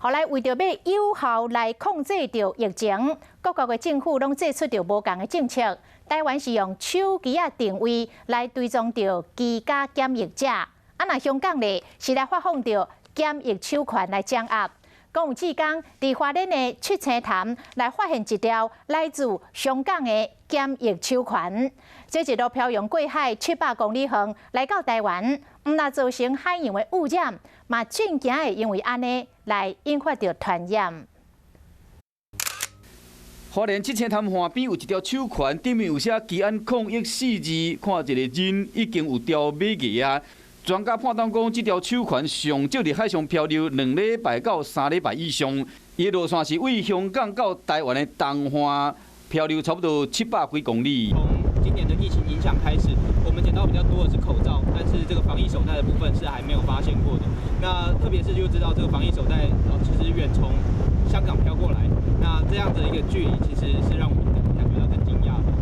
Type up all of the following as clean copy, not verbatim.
後來為著欲有效來控制著疫情，各國的政府攏祭出著無仝的政策。台灣是用手機仔定位來追蹤著居家檢疫者，啊若香港咧是來發放著檢疫手環來掌握。講有志工佇花蓮的七星潭來發現一條來自香港的檢疫手環，這一路漂洋過海700公里遠來到台灣，毋但造成海洋的污染，嘛真驚會因為按呢來引發著傳染。花蓮七星潭岸邊有一條手環，頂面有寫“居安抗疫”四字，看一個人已經有條尾牙啊。專家判斷講，這條手環上少佇海上漂流2禮拜到3禮拜以上，伊的路線是對香港到台灣的東岸漂流差不多700幾公里。從今年的疫情影響開始，我們撿到比較多的是口罩，但是這個防疫手袋的部分是還沒有發現過的。那特別是就知道這個防疫手袋，其實遠從香港飄過來，那這樣的一個距離，其實是讓我們感覺到更驚訝的。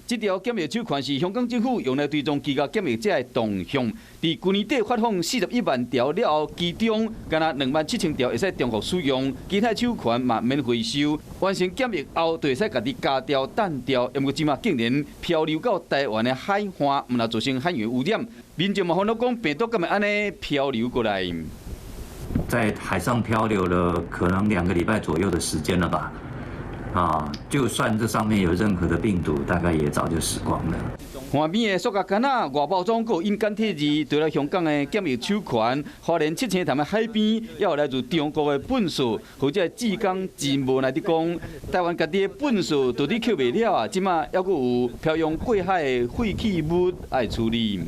這條檢疫手環是香港政府用來追蹤居家檢疫者的動向。佇舊年底發放41萬條了後，其中干焦2萬7千條會使重複使用，其他手環嘛免回收。完成檢疫後，就會使家己加掉、擲掉。毋過這馬竟然漂流到台灣的海岸，毋但造成海洋污染，民眾嘛煩惱講病毒敢會按呢漂流過來。在海上漂流了可能2個禮拜左右的時間了吧？啊，就算這上面有任何的病毒，大概也早就死光了。岸邊的塑膠桿仔外包裝閣有印簡體字，除了香港的檢疫手環，花蓮七星潭的海邊，也有來自中國的糞掃，予這志工真無奈佇講，台灣家己的糞掃到底抾袂了啊，這馬猶閣有漂洋過海的廢棄物愛處理。